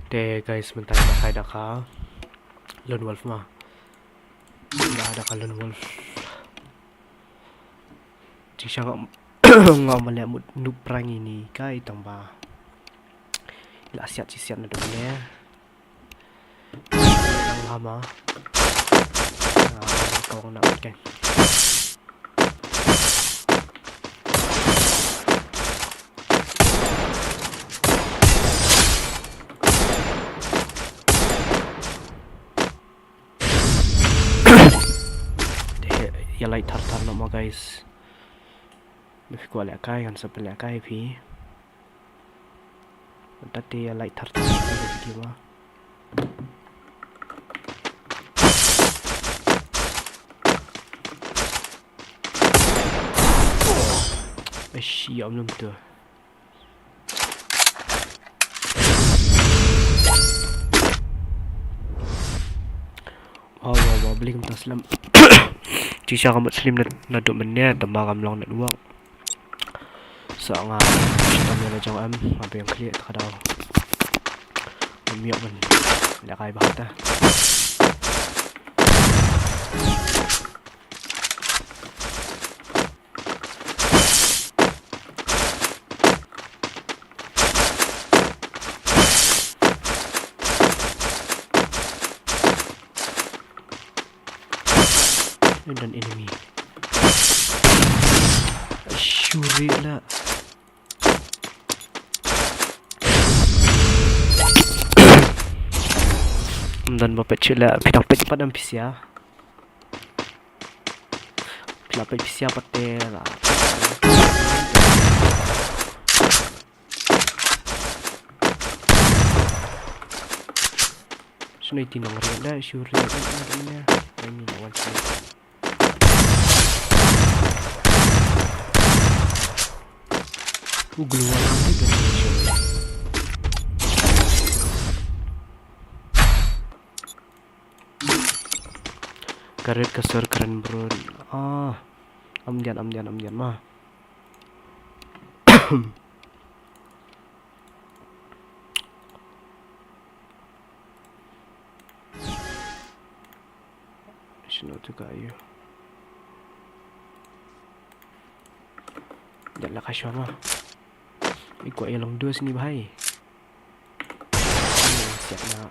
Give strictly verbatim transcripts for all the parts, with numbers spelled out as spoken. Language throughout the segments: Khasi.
Te guys, mynta ngi la kai da ka lone wolf ma. Ngi la da ka lone wolf. Jingshisha nga, nga ym leh mut noob prank ïa ine i kai tang ba la siat shi siat naduh mynne. Nang lama. Ah, kawang na kan. Te ïa like thar thar noh ma guys. Me phi kwah lehkai ngan sa pynlehkai phi. Mynta te ïa like thar thar noh ma guys, video ma. Eish, ïa um lum tu. Wow, wow, wow, bling ta slem. Jingshisha ka mut slem na, naduh mynne, tang ba kam long network. Sa nga shitom ïa la jong em, nga biang khlieh ta ka daw. Ngam ïoh ban lehkai bha ta. And an enemy. Shuri la. Ym don ba peit shuh la, phi dang peit pat em phi sia. Phi la peit phi sia pat te la. Shane ti nongriat da, shu riat da, da, da, da. Ai ni lawan shane. U glue wall ni da shane. Ka rit ka sur kren brun. Ah. Am dian, am dian, am dian ma. Shano tu ka ïoh. Jan la ka shwa ma. I kwah ïa long dua sini bhai. Siap na.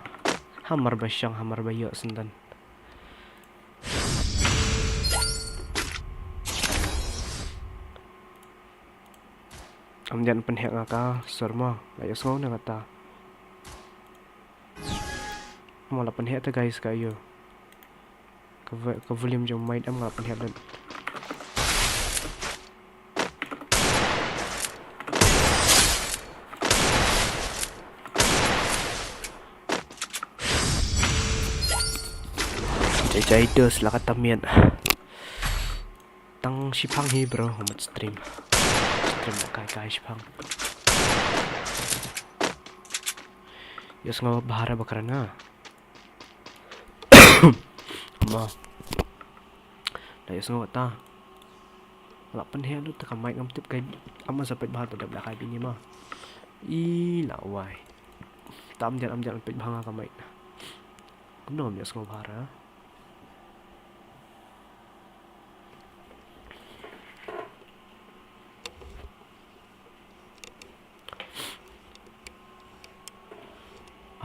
Hamar ba shang, hamar ba ïoh sendon. Am jan pynhek nga ka sur ma, la ïohsngew ne kata. Mo la pynhek te guys ka ïoh. Ka vo-, ka volume jong mic em nga la pynhek lut. Jai jai dos la kata miet. Tang shipang hi bro, mut stream. Stream da kai kai shipang. Ïohsngew bha re ba kren nga. Ma. Da ïohsngew ta. La pynhek lut ta ka mic ngam tip kai ama sa peit bha ta dep da kai bini ma. I la wai. Tam jan am jan peit bha nga ka mic. Kumno ïohsngew bha re.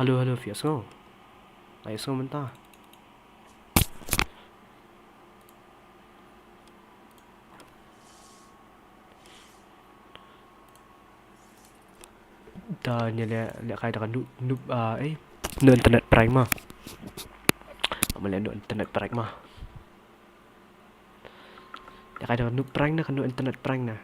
Halo, halo, phi ïohsngew? Nga ïohsngew mynta. Da ngi leh, leh kai da ka noob, noob, ah, eh, noob internet prank ma. Ama leh noob internet prank ma. Leh kai da ka noob prank na, ka noob internet prank na.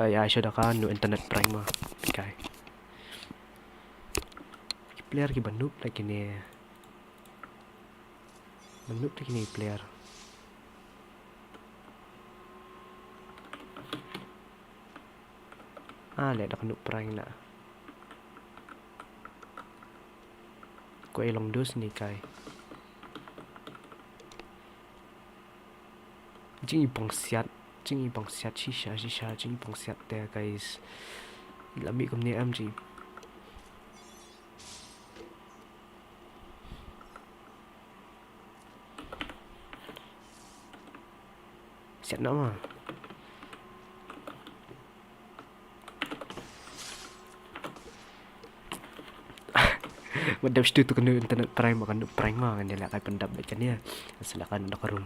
Da ïa shu da ka noob internet prank ma. Kai. Ki player ki ba noob la kine. Ba noob te kine player. Ah, leh da ka noob prank na. Ko i long dus ni kai. Jing i bong siat, jing i bong siat shisha shisha, jing i bong siat te guys. La mi kumne am jing. Siat na ma. Wat dap stu tu kanu internet prank ma kanu prank ma ngan dia la kai pendap bad kan ya. Sila kan da karum.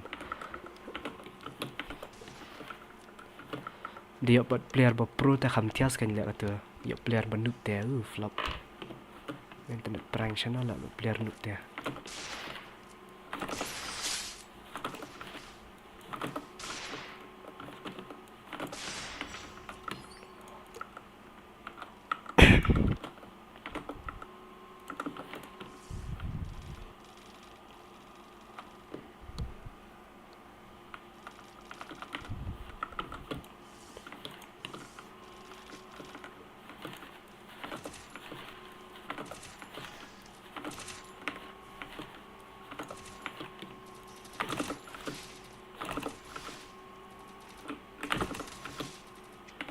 Dia pat player ba pro ta kham thias kan lek atu. Dia player ba noob te uh flop. Internet prank sana la player noob te.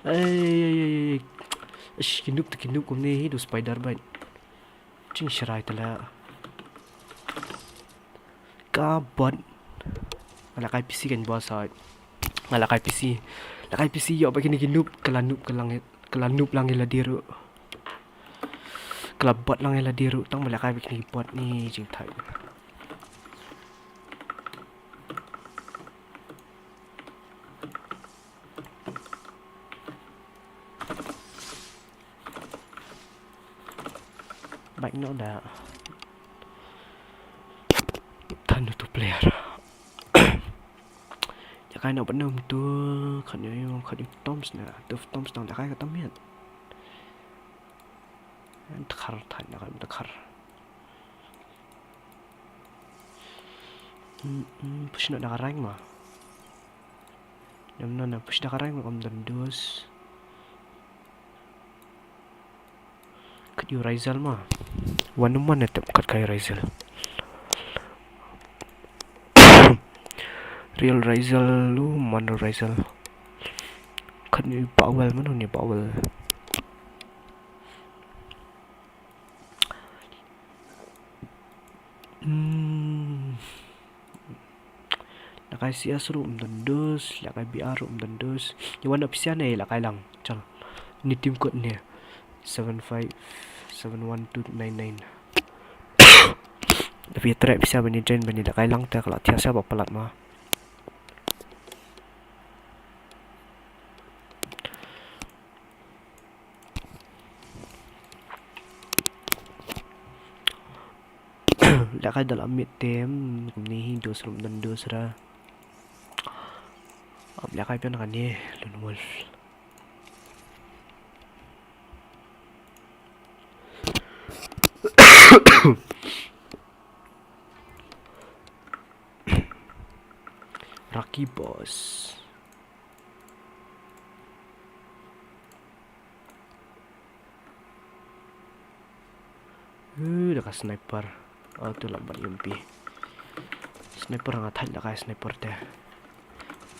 Ei, ei, ei, ei. Ish, ki noob te ki noob kumne hi du spider bait. Jing shrai te la. Ka bot. Nga la kai P C kan bot sait. Nga la kai P C. La kai P C ïoh ba kine ki noob ka la noob ka la ngi, ka la noob la ngi la diru. Ka la bot la ngi la diru tang ba la kai ba kine ki bot ni jing thai. Baik no da. Than tu player. Ya kai no benum tu kan yo kan yo toms na tu toms tang da kai ka tam yat. Tkar than da kai tkar. Hmm, hmm, push no da ka rank ma. Nam na na push da ka rank ma kam dan dus. Kat yu Raizal ma. Wan man na tep kat kai Raizal. Real Raizal lu man Raizal. Kat ni Bawel mana ni Bawel. Hmm. Lakai C S ruh mdon dus, lakai B R ruh mdon dus. Iwan da pisa ne lakai lang. Chal. Ni team code ne. Seven five seven one two nine nine. Tapi trek pisa bani join bani lakai lang te kalau tiasa ba palat ma. Lakai da la mit tem kumne hi dos rum dan dos ra. Ap lakai pian kan ye lun wolf. Rocky Boss. Uh, da ka sniper. Oh, tu lambat yumpi. Sniper nga thait da ka sniper te.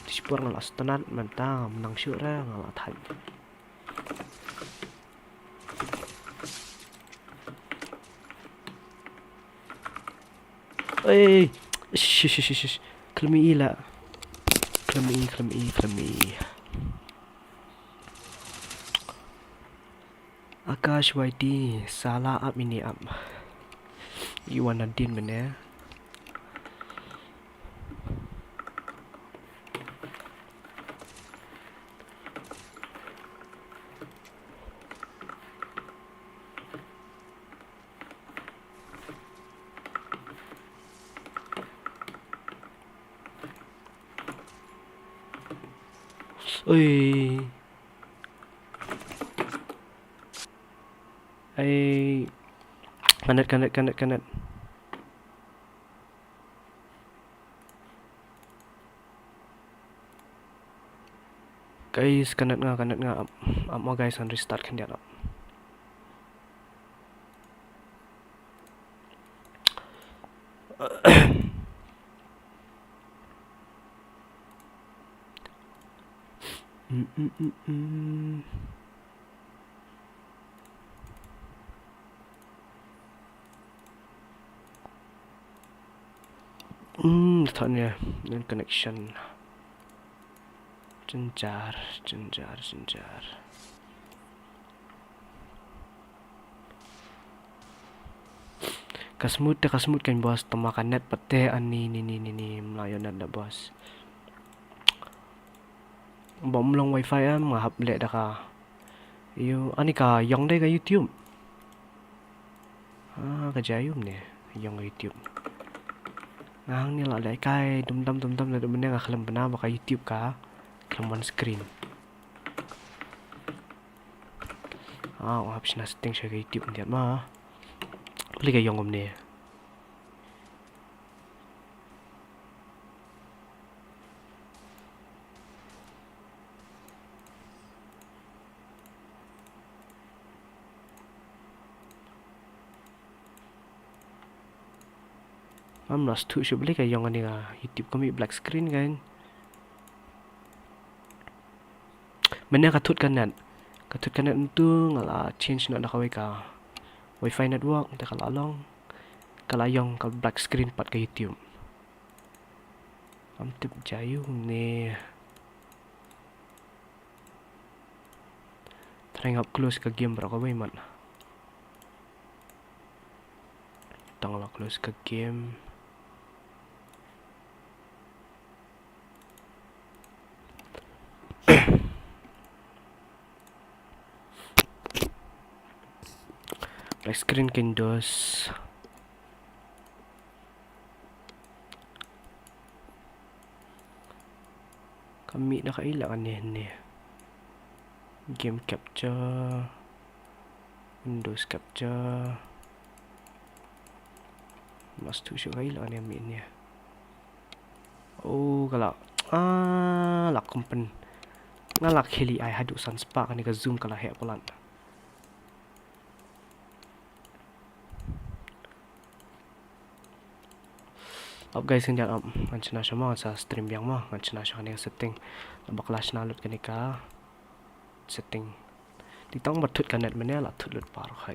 Ti sniper nga la stanat menta menang syuk ra nga la thait. Oi, shish shish shish. Klemi la. Klemi klemi klemi. Akash Y T, sala ap ini ap. Iwan Nadin mene. Oi. Ai. Kanet, kanet, kanet, kanet. Guys, kanet nga, kanet nga. Ap, ap ma guys, ngan restart khyndiat ap. Mm, mm, mm, mm. Hmm, thot ne, nan connection. Jynjar, jynjar, jynjar. Ka smooth te ka smooth kan boss, tama ka net pat te ani ni ni ni ni mla ïoh net da boss. Bym long wifi em, nga hap leh da ka. Ïoh, ani ka ïong dei ka YouTube. Ah, ka jaium ne, ïong ka YouTube. Nga hangne la leh kai dum dam dum dam, naduh mynne nga khlem bna ba ka YouTube ka khlem wan screen. Ah, nga hap shna setting sha ka YouTube mynta ma. Balei ka ïong kumne. Am, la shu shu balik ka ïong ani ka YouTube ka mih black screen kan. Mynne ka thut ka net. Ka thut ka net ntu nga la change noh na kawei ka wifi network te ka la long. Ka la ïong ka black screen pat ka YouTube. Am tip jaium ne. Try nga hap close ka game baroh kawei mat. Tang la close ka game. Black screen kan dos. Ka mih da kaei la kane ne. Game capture, Windows capture. Mas tu shu kaei la kane mih ne. Oh, ka la, ah, la kumpen. Nga la kheli ai haduh san spah kane ka zoom ka la heh palat. Ap guys, ngan ap, ngan shna sha ma, ngan sa stream biang ma, ngan shna sha kane ka setting. Naba ka la shna lut kane ka setting. Te tang ba thut ka net mynne la thut lut baroh hai.